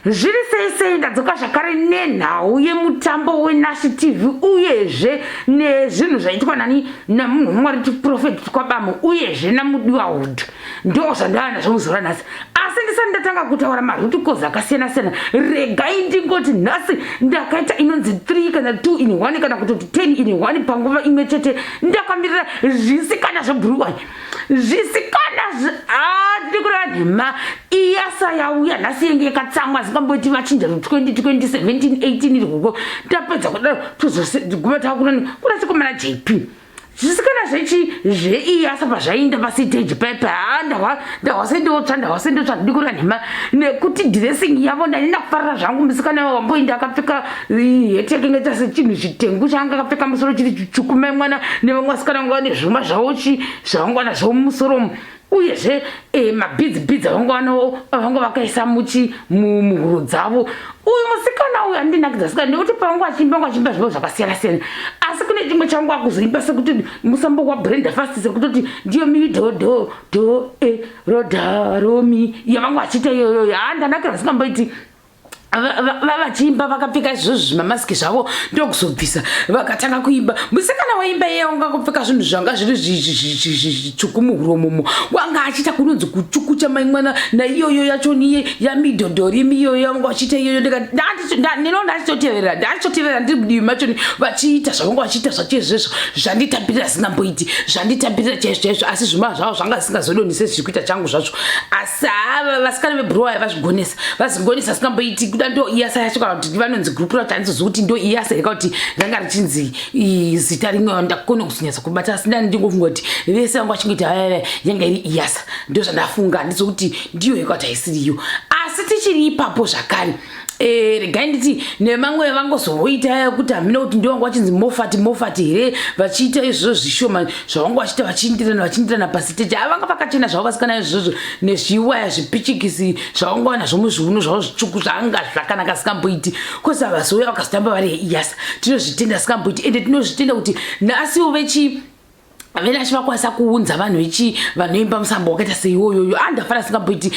Zviri sei sei ndadzoka zvakare nenhau yemutambo weNash TV uyezve nezvinhu zvaitwa nani namunhu wamwari Prophet Twabamo uyezve naMudiwa Hood ndo zvandava nazvo muzuva ranhasi. Asi ndisati ndatanga kutaura maroot cause akasiyana siyana, regai ndingoti nhasi ndakaita inonzi 3 kana 2 in 1 kana kutoti 10 in 1 panguva imwe chete ndakamirira zvisikana zvebhuruwai zvisikana ah, kureva nhema iyasa yauya nhasi yenge yakatsamwa zingamboti vachinja 2020 17 18 irwoko tapedza kudaro tozoguma takunani kuna chikomana jp zvisikana zvechi zveiyasa pazvaiinda pasiteji pepe haa ndahwa sendotsva ndahwa sendotsva ndidi kureva nhema nekuti dressing yavo ndani ndakufarira zvangu musikana wamboinda akapfeka heti yake ingaita sechinhu chitengu chaanga akapfeka musoro chiri chitsvuku mai mwana nevamwe vasikana vanga vane zvuma zvavo chi zvavanga vanazvo mumusoro umu uyezve eh, mabhidzi bhidzi avanga vanawo avanga vakaisa muchi muhuro dzavo uyu musikana uyu andinakidza sikana nekuti pavanga vachiimba vanga vachiimba zvivo zvakasiyana siyana asi kune chimwe changu akuzoimba sekuti musambo wabrenda fast sekutoti ndiyo mi do do do e ro da ro mi yavanga vachiita iyoyo haa ndanakira singamboiti vachiimba vakapfeka izvozvo zvimamaski zvavo ndokuzobvisa vakatanga kuimba musikana waimba iye wanga akapfeka zvinhu zvanga zviri zvitsvuku muhuromomo wanga achiita kunonzi kuchukucha mai mwana naiyoyo yachoniye yamidhodhorimi iyoyo yavanga vachiita iyoyo neno ndachitoteverera ndachitoteverera ndiri mudivi machoni vachiita zvavanga vachiita zvacho izvezvo zvanditapirira singamboiti zvanditapirira chaizvo chaizvo asi zvima zvavo zvanga zvisingazodoni sezviri kuita changu zvacho asi ava vasikana vebhuruwaya vazvigonesa vazigonesa singamboiti kuda ndo iyasa yacho kana kuti vanonzi group racho handizozivi kuti ndo iyasa here kana kuti ranga richinzi zita rimwe ndakona kuzonyatsa kubata asi ndani ndingofunga kuti vese vanga vachingoita vayaya yanga iri iyasa ndo zvandafunga handizo kuti ndiyo here kana kuti haisiriyo asi tichiri ipapo zvakare Eh, regai nditi nemamwe vangozoita aya kuti hamina kuti ndiwo vanga vachinzi mofati mofati here vachiita izvozvo zvishoma zvavanga vachiita vachiindirana vachiindirana pasiteji avanga vakachena zvavo vasikana izvozvo nezviwaya zvipichikisi zvavanga vanazvo muzviuno zvavo zvitsvuku zvanga zvakanaka singamboiti kosi havazouya vakazotamba vari iyasa tinozvitenda singamboiti ende tinozvitenda kuti nhasiwo vechi vene achivakwanisa kuunza vanhu vechi vanoimba musambo wakaita seiwoyoyo andafara singamboiti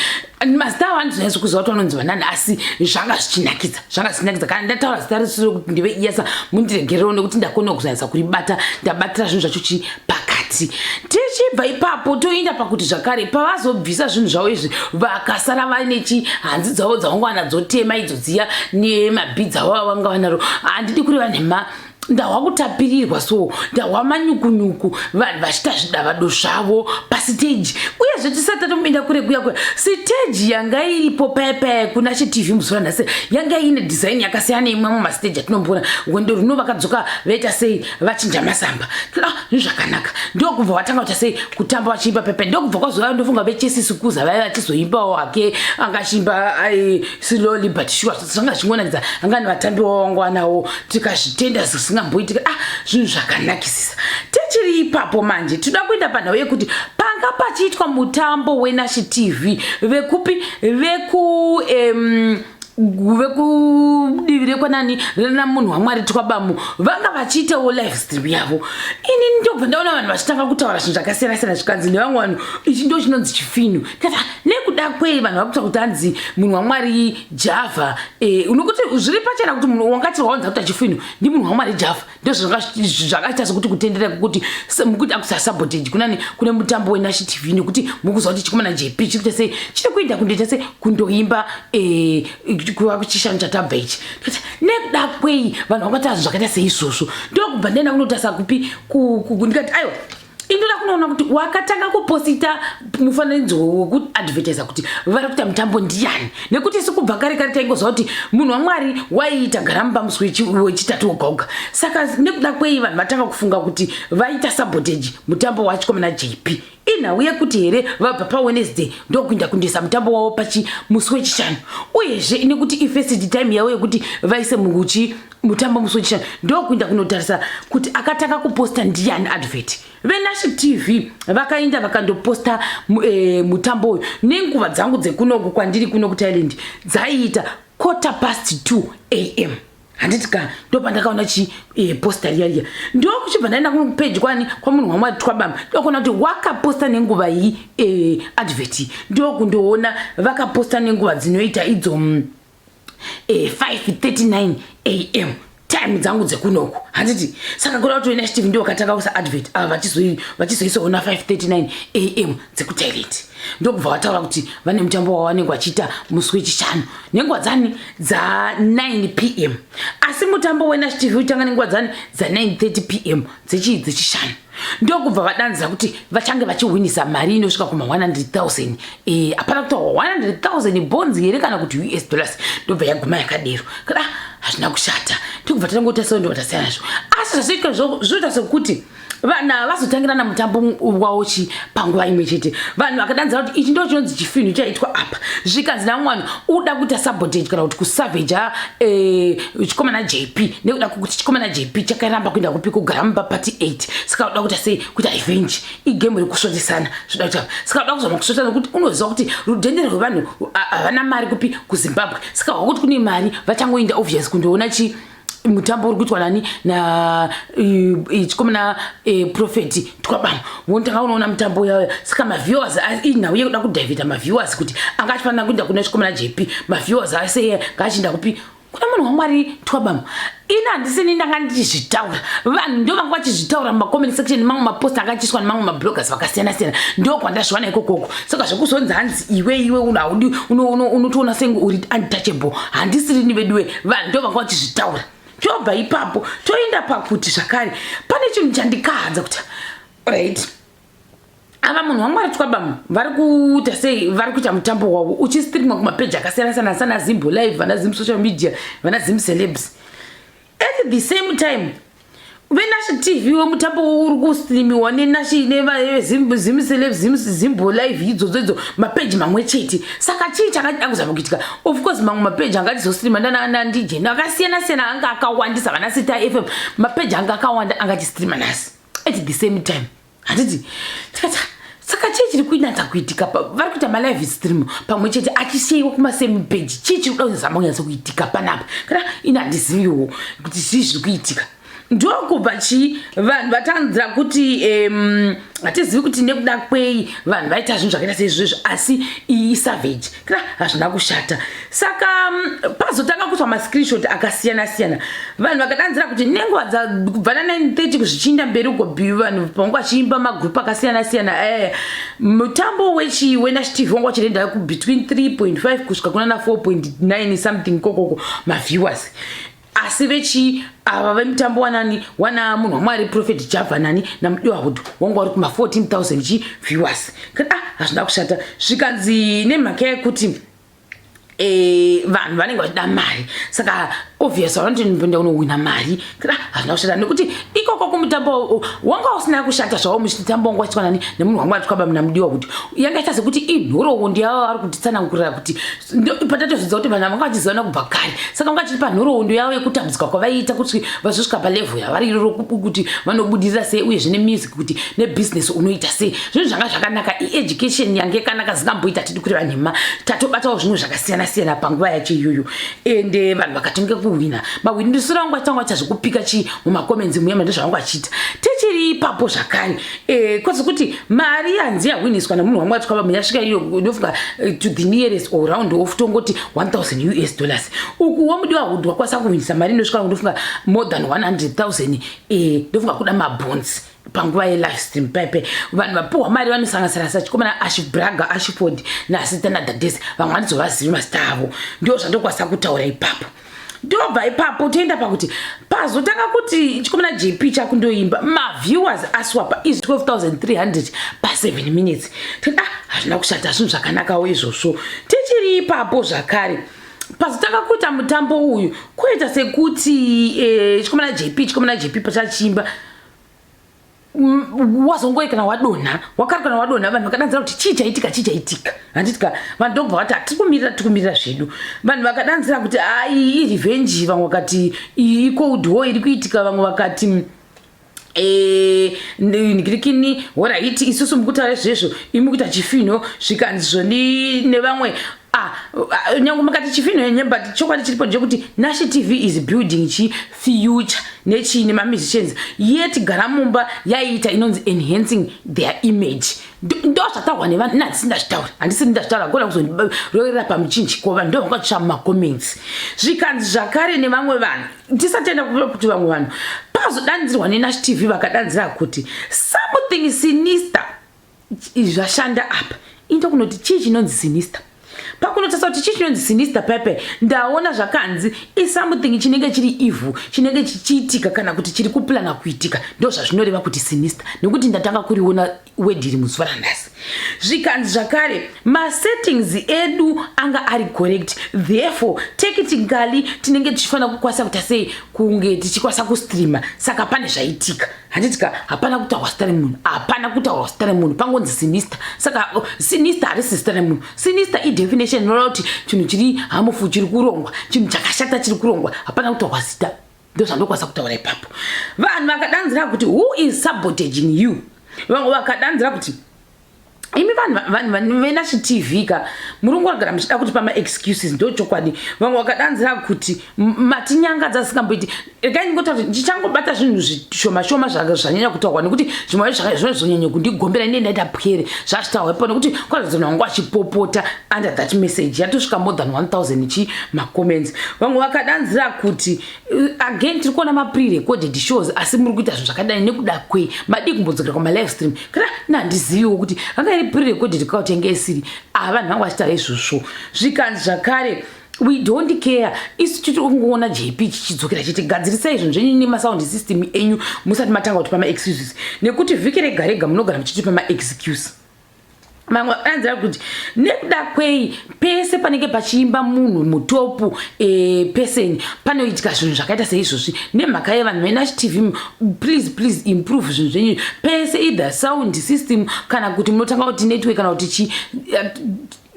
mazita avo andizonyatso kuziva kuti vanonzi vanani asi zvanga zvichinakidza zvanga zvichinakidza kana ndataura zita risiro kuti ndive iyasa mundiregerewo nekuti ndakona kuzonyatsa kuribata ndabatira zvinhu zvacho chi pakati tichibva ipapo toenda pakuti zvakare pavazobvisa zvinhu zvavo izvi vakasara vaine chi hanzi dzavo dzavanga vanadzo tema idzo dziya nemabhidzi avo avanga vanaro handidi kureva nhema ndahwa kutapirirwa so ndahwa manyukunyuku vanhu vachiita zvidavado zvavo pasiteji uyezve tisati tatomuenda kure kuya kuya siteji yanga iripo paya paya kuna chitv muzuva nhasi yanga iine design yakasiyana imwe mumasiteji atinomboona rwendo runo vakadzoka vaita sei vachinja masamba ah, zvakanaka ndokubva vatanga kuita sei kutamba vachiimba pepe ndokubva kwazouya ndofunga vechesisikuza vaiva vachizoimbawo hake anga achiimba slowly but sure zvanga zvichingonakidza anga nevatambi wavo vanga tikazvitenda zvisingamboitika ah zvinhu zvakanakisisa tichiri ipapo manje tinoda kuenda panhau yekuti panga pachiitwa mutambo wenashi tv vekupi veku um, vekudivi rekwanani rana munhu wamwari twabamu vanga vachiitawo live stream yavo ini ndobva ndaona vanhu vachitanga kutaura zvinhu zvakasiyana siyana zvikanzi nevamwe vanhu ichi ndo chinonzi chifinu kati ah, nekuda kwei vanhu vakuita kuti hanzi munhu wamwari java eh, unokuti zviri pachena kuti munhu wangati wawanza kuti achifinu ndi munhu wamwari java ndozvakaita sekuti kutendera kuti mukuti akusa sabotage kunani kune mutambo wenashi tv nekuti mukuziva kuti chikomana jp chiri kuita sei chiri kuenda kundoita sei kundoimba eh, kuva kuchishanu chatabva ichi nekuda kwei vanhu vakati azvo zvakaita seizvozvo ndokubva ndaenda kunotasa kupi ndikati aiwa indoda kunoona kuti wakatanga kuposita mufananidzo wekuadvertisa kuti vari kuita mutambo ndiyani nekuti isu kubva kare kare taingoziva kuti munhu wamwari waiita garamba musi wechitatu woga woga saka nekuda kwei vanhu vatanga kufunga kuti vaita sabotage mutambo wacho komana jp inhau yekuti here vabva pawednesday ndokuinda kundoisa mutambo wavo pachi musi wechishanu uyezve nekuti ifirst time yavo yekuti vaise muchi mutambo musi wechishanu ndokuinda kunotarisa kuti akatanga kuposta ndiyani advert venashi tv vakainda vakandoposta e, mutambo uyu nenguva dzangu dzekunoku kwandiri kuno kuthailand dzaiita quarter past 2 am handiti ka ndopandakaona chi e, posta riya riya ndokuchibva ndaenda kupeji kwani kwamunhu wamwari twabama ndokuona kuti wakaposta nenguva iyi e, advert ndokundoona vakaposta nenguva dzinoita idzo mm, 5:39 am time dzangu dzekunoku, handiti? Saka kuda kuti veNash TV ndo vakatanga kuisa advert ava, vachizoisawo na5:39 am dzekuThailand. Ndokubva vataura kuti vane mutambo wavanenge vachiita musi weChishanu nenguva dzani? Dza9 pm. Asi mutambo weNash TV utanga nenguva dzani? Dza9:30 pm dzechii? DzeChishanu. Ndokubva vadanzira kuti vachange vachihwinisa mari inosvika kuma100 000. Hapana kutaurwa 100 000 bonds here kana kuti US dollars. Ndobva yaguma yakadero. Kada hazvina kushata, ndokubva tangotarisao, ndobva tasiyana nazvo. Asi zvazoitika zvinoita sekuti vanhu ava vazotangirana mutambo wavo chi panguva imwe chete. Vanhu vakadanzira kuti ichi ndo chinonzi chifinhu chaitwa apa. Zvikanzi namwe vanhu uda kuita sabotage kana kuti kusaveja chikomana JP, nekuda kwekuti chikomana JP chakaramba kuenda kupi? Kugara mumba pati 8. Saka uda kuita sei? Kuita revenge. Igame rekusvotesana zvoda kuita. Saka uda kuzama kusvotana nekuti unoziva kuti rudhende rwevanhu havana mari kupi? KuZimbabwe. Saka wakuti kune mari, vachangoenda obvious kundoona chi mutambo uri kuitwa nani? Na chikomana Prophet Twabama. Wonotanga unoona mutambo yayo. Saka maviewers, inhau yekuda kudivhita maviewers kuti anga achifanira kuenda kuna chikomana JP, maviewers ase ngaachienda kupi? Kuna munhu waMwari Twabama. Ini handisini ndanga ndichizvitaura, vanhu ndo vanga vachizvitaura mumacomment section, mamwe mapost anga achiiswa nemamwe mabloggers vakasiyana siyana. Ndo kwandazviwana ikokoko. Saka zvekuzonzi hanzi iwe iwe haudi, unotoona senge uri untouchable, handisirini veduwe, vanhu ndo vanga vachizvitaura. Tobva ipapo toenda pakuti zvakare pane chinhu chandikahadza kuti, right, ava munhu waMwari Twabama vari kuita sei? Vari kuita mutambo wavo uchistreamwa kumapeji akasiyana siyana, sana Zimbo Live, vana Zim Social Media, vana Zim Celebs. At the same time, veNash TV, wemutambo uri kustreamiwa neNash, neZim Celebs, Zimbo Live, idzodzo idzo mapeji mamwe chete. Saka chii chakadida kuzama kuitika? Of course mamwe mapeji anga achizostreama ndanandijeni akasiyana siyana anga akawandisa, vana Sita FM, mapeji anga akawanda anga achistreama nasi at the same time, handiti? Tikati, saka chii chiri kunyatsa kuitika? Vari kuita malive stream pamwe chete achishayiwa kumasame page. Chii chiri kuda kuzama kunyatsa kuitika panapa? Kana ini handiziviwo kuti zvii zviri kuitika. Ndokubva chii, vanhu vatanzira kuti hatizivi kuti nekuda kwei vanhu vaita zvinhu zvakaita seizvozvo, asi iyi isavage. Kana hazvina kushata. Saka pazotanga kuiswa mascreenshot akasiyana siyana. Vanhu vakadanzira kuti nenguva kubva na9:30 kuzvichiinda mberi uko, vanhu pavanga vachiimba, magrupu akasiyana siyana, mutambo wechi weNash TV wanga uchienda between 3.5 kusvika kuna na 4.9 something kokoko maviewers. Asi vechi ava vemutambo wanani, wana munhu waMwari Prophet Java nani naMudiwa Hood, wanga uri kuma 14,000 chi viewers. Kati, ah, hazvina kushata. Zvikanzi nemhaka yekuti vanhu vanenge vachida mari, saka obvious vanotopinda unowina mari. Kati, ah, hazvina kushata, nekuti ikoko kumutambo wanga usina kushata zvavo. Muchitambo wanga wachiitwa nani? Nemunhu wanga achikwaba naMudiwa kuti yanga ita sekuti inhoroondo yavo vari kutitsanangurira, kuti patatozvidza kuti vanhu vanga vachizivana kubva kare. Saka vanga vachitipa nhoroondo yavo yekutambudzika kwavaiita kuti vazosvika palevel yavari iroro, kuti vanobudirira sei, uyezve nemusic, kuti nebusiness unoita sei. Zvinhu zvanga zvakanaka, ieducation yange yakanaka, zingamboita tidi kureva nhema. Tatobatawo zvimwe zvakasiyana siyana panguva yacho iyoyo. Ende vanhu vakatonge kuhwina mahwindisiro angu achitanga vaita zvekupika chi mumacomments muyama, ndozvavanga vachiita. Tichiri ipapo zvakare, kwose kuti mari yanzi yahwiniswa nemunhu wamwe atikava yasvika iyo, ndofunga to the nearest or round off tongoti 1000 US dollars. Uku woMudiwa Hood wakwanisa kuhwinisa mari inosvika, ndofunga, more than 100,000, ndofunga kuda mabonds panguva yelive stream paipe. Vanhu vapiwa mari vanosanganisira sachikomana Ashbraga, Ashford naSitana Dades. Vamwe vandizovazivi mazita avo. Ndo zvandokwanisa kutaura ipapo. Ndobva ipapo toenda pakuti pazotanga kuti chikomana JP chakundoimba, maviewers aswapa izvi 12,300 pa7 minutes. Toti, ah, hazvina kushata, zvinhu zvakanakawo izvozvo. Tichiri ipapo zvakare, pazotanga kuita mutambo uyu, kuita sekuti chikomana JP pachachiimba, wazongoi kana wadonha, wakari kana wadonha. Vanhu vakadanzira kuti chii chaitika, chii chaitika, handitika? Vanhu ndokubva vati hatiri kumirira, tiri kumirira zvedu. Vanhu vakadanzira kuti ai, irevenge. Vamwe vakati icold war iri kuitika. Vamwe vakati ngirikini, alright, isusu mukutaura izvezvo, imi kuita chifino. Zvikanzi zvoni nevamwe, ah, nyange makati chifino henye, but chokwadi chiripo ndechekuti Nash TV is building chi future nechii nemamusicians. Yet Gara Mumba yaiita inonzi enhancing their image. Ndo zvataurwa nevanhu. Ini handisi ndazvitaura, handisi ndazvitaura, gona kuzondiroverera pamuchinjiko. Vanhu ndo vanga vachisva mumacomments. Zvikanzi zvakare nevamwe vanhu, tisatenda kuti vamwe vanhu pazodanzirwa neNash TV, vakadanzira kuti something sinister zvashanda apa. Into kunoti chii chinonzi sinister? Pakunotarisa kuti chii chinonzi sinister pepe, ndaona zvakanzi isomething chinenge chiri evil, chinenge chichiitika kana kuti chiri kuplana kuitika. Ndo zvazvinoreva kuti sinister, nekuti ndatanga kuriona word iri muzuva ranhasi. Zvikanzi zvakare masettings edu anga ari correct, therefore technically tinenge tichifanira kukwanisa kuita sei, kunge tichikwanisa kustreama. Saka pane zvaitika, handitika? Hapana kutaurwa zita remunhu, hapana kutaurwa zita remunhu, pangonzi sinister. Saka sinister harisi zita remunhu. Sinister idefinition inoreva kuti chinhu chiri harmful chiri kurongwa, chinhu chakashata chiri kurongwa. Hapana kutaurwa zita, ndo zvandokwanisa kutaura ipapo. Vanhu vakadanzira kuti, "Who is sabotaging you?" Vamwe vakadanzira kuti, "Imi vanhu veNash TV ka, muri kungogara muchida kuti pamaexcuses." Ndo chokwadi. Vamwe vakadanzira kuti matinyangadza asingamboiti. Regai ndingotaura kuti ndichangobata zvinhu zvishoma shoma zvanyanya kutaurwa, nekuti zvimwe zvinozonyanya kundigombera. Ine ndaita pwere zvazvitaurwa ipo, nekuti kwaratidza vanhu vangu vachipopota under that message yatosvika more than 1000 chi macomments. Vamwe vakadanzira kuti, "Again tiri kuona mapre-recorded shows, asi muri kuita zvinhu zvakadai nekuda kwei? Madii kumbodzokera kwamalive stream?" Kana nandiziviwo kuti vanga iri pre-recorded kauti yange isiri. Ava vanhu vanga vachitaura izvozvo. Zvikanzi zvakare, "We don't care, isu tiri kungoona JP chichidzokera chiti gadzirisai zvinhu zvenyu nemasound system enyu musati matanga kutipa maexcuses, nekuti vhiki rega rega munogara muchitipa maexcuse." Vamwe vakanzira kuti nekuda kwei pese panenge pachiimba munhu mutop person panoitika zvinhu zvakaita seizvozvi? Nemhaka yevanhu veNash TV, please, please improve zvinhu zvenyu pese, either sound system kana kuti munotanga kuti network kana kuti chi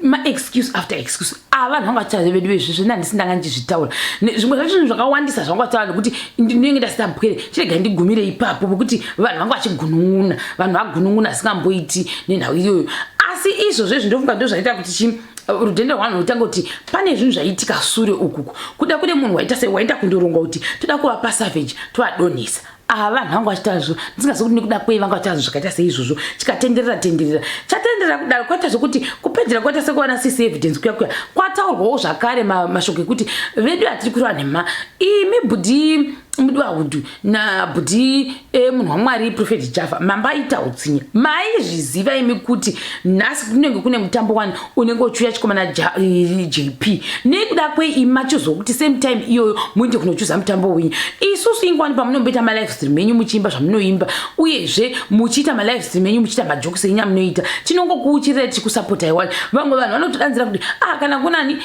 maexcuse after excuse. Ava vanhu vanga vachitaura vedu vezvizvo, nandisi ndanga ndichizvitaura. Zvimwe zvacho zvinhu zvakawandisa zvanga vataura, nekuti ndinenge ndasita pwere. Chirega ndigumire ipapo, pokuti vanhu vanga vachigunun'una, vanhu vagunun'una asingamboiti nenhau iyoyo. Asi izvozvo izvi ndofunga ndo zvaita kuti chi rudhende rwanhu rutanga kuti pane zvinhu zvaitika sure ukuku, kuda kune munhu waita sei, waenda kundoronga kuti toda kuvapa savage, tovadonhesa. Ava vanhu vanga vachitaura zvo, ndisingazivi kuti nekuda kwei vanga vachitaura zvakaita seizvozvo. Chikatenderera tenderera, chatenderera kudaro, kwaita zvokuti kupedzera kwaita sekuwana cc evidence kuya kuya kwataurwawo zvakare mashoko ekuti vedu hatiri kureva nhema. Imi bhudhi Mudiwa nabhudhi munhu waMwari Prophet Java, mambaita utsinye. Maizviziva imi kuti nhasi kunenge kune mutambo wani unenge uchiuya chikomana JP. Nekuda kwei machizokuti same time iyoyo muinde kunochuza mutambo wenyu? Isusu ingwani pamunomboita malive stream enyu muchiimba zvamunoimba, uyezve muchiita malive stream enyu muchiita majokes enyu amunoita, tinongokuuchirirai, tichikusapotai wani. Vamwe vanhu vanotodanzira kuti ah, kana kunani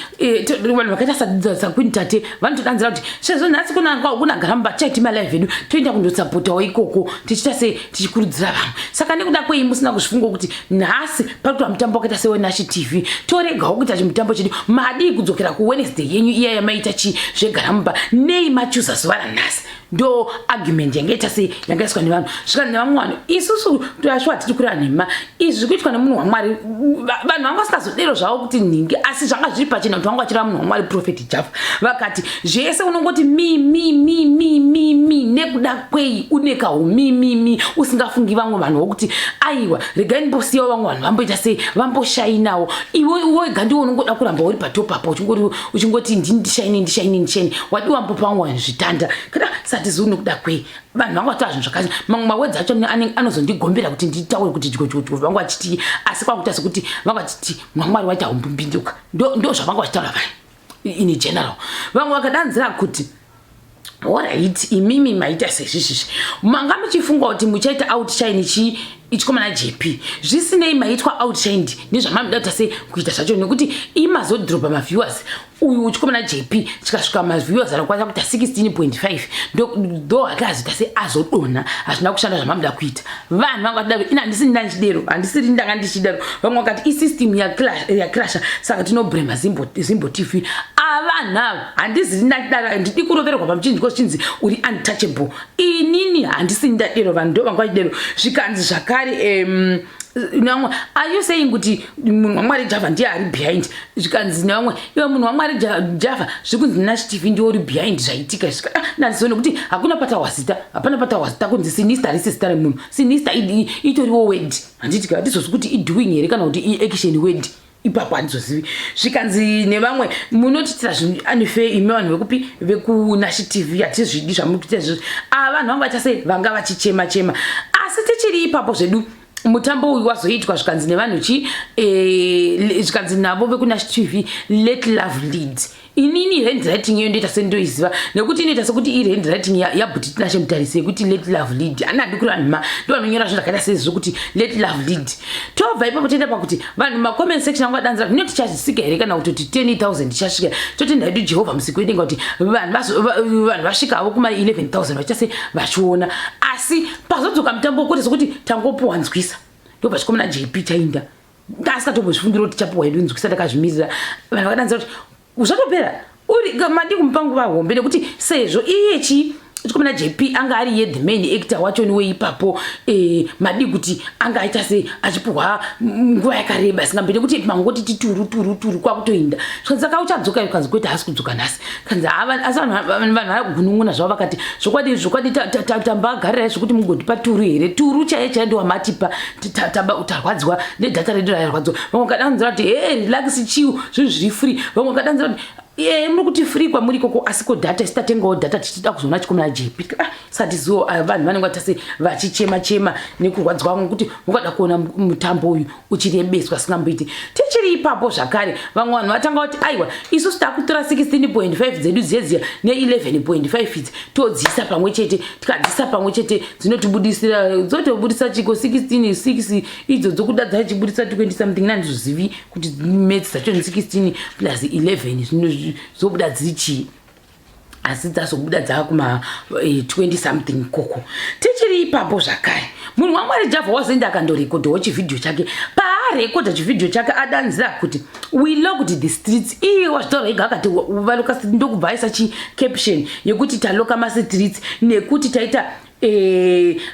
vanhu vakaita saQueen Tate vanotodanzira kuti sezvo nhasi kuna garamba tichaiti malive edu, toenda kundosapotawo ikoko, tichiita sei, tichikurudzira vamwe. Saka nekuda kwei musina kuzvifunga kuti nhasi pari kuita mutambo wakaita seweNash TV, toregawo kuita chimutambo chedu? Madii kudzokera kuWednesday yenyu iya yamaita chi zvegaramba? Nei machuza zuva ranhasi? Ndo argument yanga ita sei, yanga iswa nevanhu. Svika nevamwe vanhu, isusu toyashuwa tiri kureva nhema? Izvi zviri kuitwa nemunhu waMwari. Vanhu vanga vasingazodero zvavo kuti nhingi, asi zvanga zviri pachena kuti vanga vachireva munhu waMwari Prophet Java. Vakati zvese unongoti mi mi mi mi mi mi, nekuda kwei une kaumimimi usingafungi vamwe vanhu, vokuti aiwa, regai ndimbosiyawo vamwe vanhu vamboita sei, vamboshainawo? Iwe wega ndiwo unongoda kuramba uri patop apa, uchingoti ndini ndishaine, ndishaine, ndishaine. Wadi wambopa vamwe vanhu zvitanda kana sati zii? Nekuda kwei vanhu vanga vataura zvinhu zvakati? Mamwe mawedzi acho anozondigombera kuti nditaure kuti dyodyodyo vanga vachiti, asi kwakuita sekuti vanga vachiti mwamwari waita umbumbinduka. Ndo zvavanga vachitaura vanhu in general. Vamwe vakadanzira kuti, "Alright, imimi maita sezvizvizvi, manga muchifunga kuti muchaita outshine chi ichikomana JP. Zvisinei, maitwa outshined nezvamamuda kuita sei kuita zvacho, nekuti imazodropa maviewers. Uyu uchikomana JP chikasvika maviewers anokwanisa kuita 16.5, ndo hake azoita sei, azodonha. Hazvina kushanda zvamamuda kuita." Vanhu vanga vatidaro. Ina handisi ndandichidero, handisiri ndanga ndichidaro. Vamwe vakati isystem yacrasha, saka tinoblema Zimbo TV. Avanhu ava handiziri ndachidaro, handidi kurovererwa pamuchinjiko zvichinzi uri untouchable. Inini handisi ndadero, vanhu ndo vanga vachidero. Zvikanzi zvakare Nevamwe, "Are you saying kuti munhu waMwari Java ndiye ari behind?" Zvikanzi nevamwe, "Iwe, munhu waMwari Java, zviri kunzi Nash TV ndiwo uri behind zvaitika." Ah, nandizivo nekuti hakuna patawazita, hapana patawazita kunzi sinister. Risi zita remunhu sinister, itoriwo word, handiti? Handizozi kuti idoing here kana kuti iaction word ipapo, handizozivi. Zvikanzi nevamwe, "Munotiitira zvinhu unfair imi vanhu vekupi, vekuNash TV. Hatizvidi zvamuri kuita izvozvi." Ava vanhu vanga vacha sei, vanga vachichema chema. Asi tichiri ipapo zvedu, mutambo uyu wazoitwa. Zvikanzi nevanhu chi zvikanzi navo vekuNash TV, "Let love lead." Inini handwriting iyo ndoita sendoiziva, nekuti inoita sekuti iri handwriting yaBhuti Tinashe Mutarisi yekuti "Let love lead". Ana handi kuri vanhu ndo vanonyora zvinhu zvakaita seizvo kuti "Let love lead". Tobva ipapo toenda pakuti vanhu macomment section angu adanzira, zvino tichazvisika here kana kutoti 10 000 tichasvika? Totenda hedu Jehovha Musiki wedenga kuti vanhu vasvikavo kuma 11 000 vachiita vachiona. Asi pazodzoka mutambo, kwete sekuti tangopuwa nzwisa, ndobva chikomana JP chainda. Asingatombozvifungira kuti tichapuwa hedu nzwisa, takazvimirira. Vanhu vakadanzira kuti zvatopera, uri madi kumupa nguva hombe, nekuti sezvo iye chi chikomana JP anga ari ye the main actor wacho niwe ipapo, madi kuti anga aita se achipuhwa nguva yakareba singambi, nekuti mangoti tituru turu turu kwakutoinda. Zvikanzi, "Saka uchadzoka?" Kanzi, "Kwete, haasi kudzoka nhasi." Kanzi, asi vanhu vagunun'una zvavo, vakati, "Zvokwadi, zvokwadi, tambagarirai zvokuti mugotipa turu here? Turu chaiye chaiye ndowamatipa. Tarwadziwa nedhata redu, rarwadziwa." Vamwe vakadanzira kuti, "He, relax, chiu zvinhu zviri free." Vamwe vakadanzira kuti, "Muri kuti free kwamuri ikoko, asi ko dhata? Isi tatengawo dhata tichida kuzoona chikomana JP." Ah, satiziwo vanhu vanenge vatase vachichema chema nekurwadziwa kuti mungada kuona mutambo uyu uchirebeswa singamboiti. Tichiri ipapo zvakare, vamwe vanhu vatanga kuti, "Aiwa, isusu takutora 16.5 dzedu dziyedziya ne11.5 idzi, todziisa pamwe chete. Tikadziisa pamwe chete dzinotibudisira, dzotobudisa chiko 16 6 idzo dzokuda dzachibudisa 20 something." Nandizozivi kuti maths dzacho 16 plus 11 zvino zobuda dziri chii, asi dzazobuda dzakuma 20 something koko. Tichiri ipapo zvakare, munhu waMwari Javha wazoenda akandorekodhawo chivhidhiyo chake. Paarekodha chivhidhiyo chake, adanzira kuti, "We locked the streets." Iye wazvitaura ega, akati valoka street, ndokubva aisa chicaption yekuti taloka mastreets nekuti taita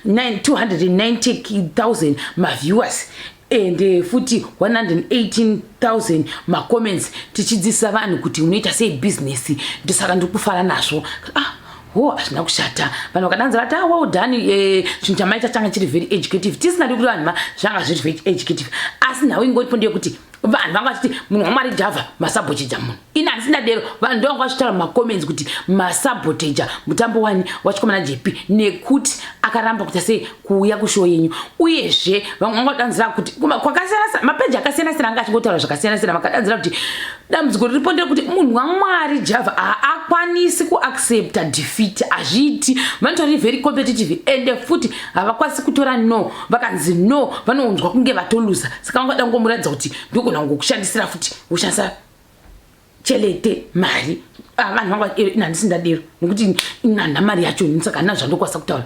290 000 maviewers and futi 118 000 macomments, tichidzidzisa vanhu kuti unoita sei bhizinesi. Ndosaka ndiri kufara nazvo. Ah, ho, hazvina kushata. Vanhu vakadanza vati, "Ah, well done, chinhu chamaita changa chiri very educative." Tisingadi kuti vanhu zvanga zviri very educative, asi nhau ingoripo ndeyekuti vanhu vanga vachiti munhu waMwari Javha masaboteja munhu. Ini handisina dero, vanhu ndo vanga vachitaura mumacomments kuti masaboteja mutambo wani wachikomana JP nekuti akaramba kuita sei, kuuya kushow yenyu. Uyezve vamwe vanga vadanzira kuti kwakasiyana, mapeji akasiyana siyana anga achingotaura zvakasiyana siyana. Vakadanzira kuti dambudziko riripo nderekuti munhu waMwari Javha haakwanisi kuaccepta defeat, hazviiti. Vanotori very competitive, ende futi havakwanisi kutora no. Vakanzi no, vanounzwa kunge vatolusa. Saka vangada kungomuratidza kuti ndogona kungokushandisira futi, woshandisa chelete mari. Ah, vanhu vanga handisi ndadero nekuti handina mari yacho, saka handina zvandokwanisa kutaura.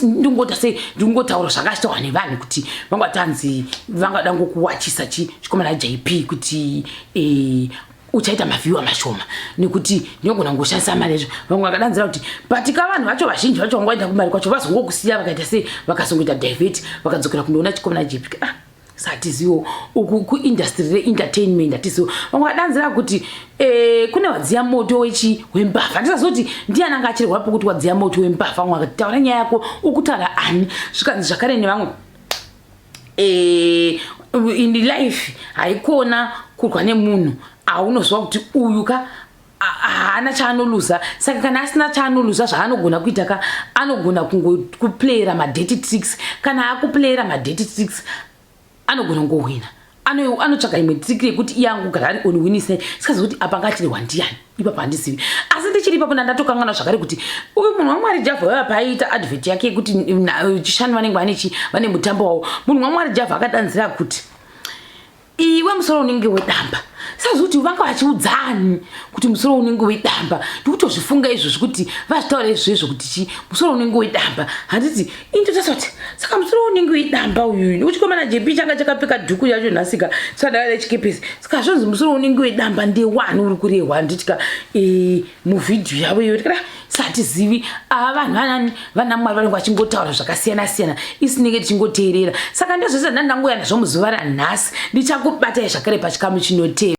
Ndingota sei, ndingotaura zvakachitaurwa nevanhu kuti vanga tanzi vangada ngokuwachisa chikomana JP kuti uchaita maviewer mashoma nekuti ndinogona ngoshandisa mari yacho. Vamwe vakadanzira kuti, but ka vanhu vacho vazhinji vacho vangoenda kumari kwacho, vazongokusiya, vakaita sei, vakazongoita divert, vakadzokera kundoona chikomana JP. Ah, satiziwo uku kuindustry reentertainment hatiziwo. Vamwe vadanzira kuti kune wadziya moto wechi wembavha. Handisazoti ndiani anga achirwapo kuti wadziya moto wembavha. Vamwe vakati, "Taura nyaya yako, ukutaura ani?" Zvikanzi zvakare nevamwe, in life haikona kurwa nemunhu aunozwa kuti uyu ka haana chaanoluza. Saka kana asina chaanoluza, zvaanogona kuita ka, anogona kungokuplayera madirty tricks. Kana akuplayera madirty tricks, anogona kungohwina. Anotsvaga imwe trick yekuti iye angogara ari on winning side. Sikazi kuti apa ngachirehwa ndiani ipapo, handizivi. Asi ndichiri ipapo, ndandatokanganwa zvakare kuti uyu munhu waMwari Javha waiva paaiita advert yake yekuti Chishanu vanenge vane mutambo wavo, munhu waMwari Javha akadanzira kuti, "Iwe, musoro unenge wedamba." Sazi kuti vanga vachiudzani kuti musoro unenge wedamba. Ndikutozvifunga izvozvi kuti vazvitaura izvezvo kuti chi musoro unenge wedamba, handiti? Indotasa kuti saka musoro unenge wedamba uyuyu nekuti chikomana JP changa chakapfeka dhuku yacho nhasika sadava rechikepesi. Saka zvonzi musoro unenge wedamba ndewani uri kurehwa, handitika? Muvhidhiyo yavo iyo tikada Satizivi ava vanhu vanani vanamwari vanenge vachingotaura zvakasiyana siyana, isinenge tichingoteerera. Saka ndozvese ndandangoya nazvo muzuva ranhasi. Ndichakubatai zvakare pachikamu chinotevera.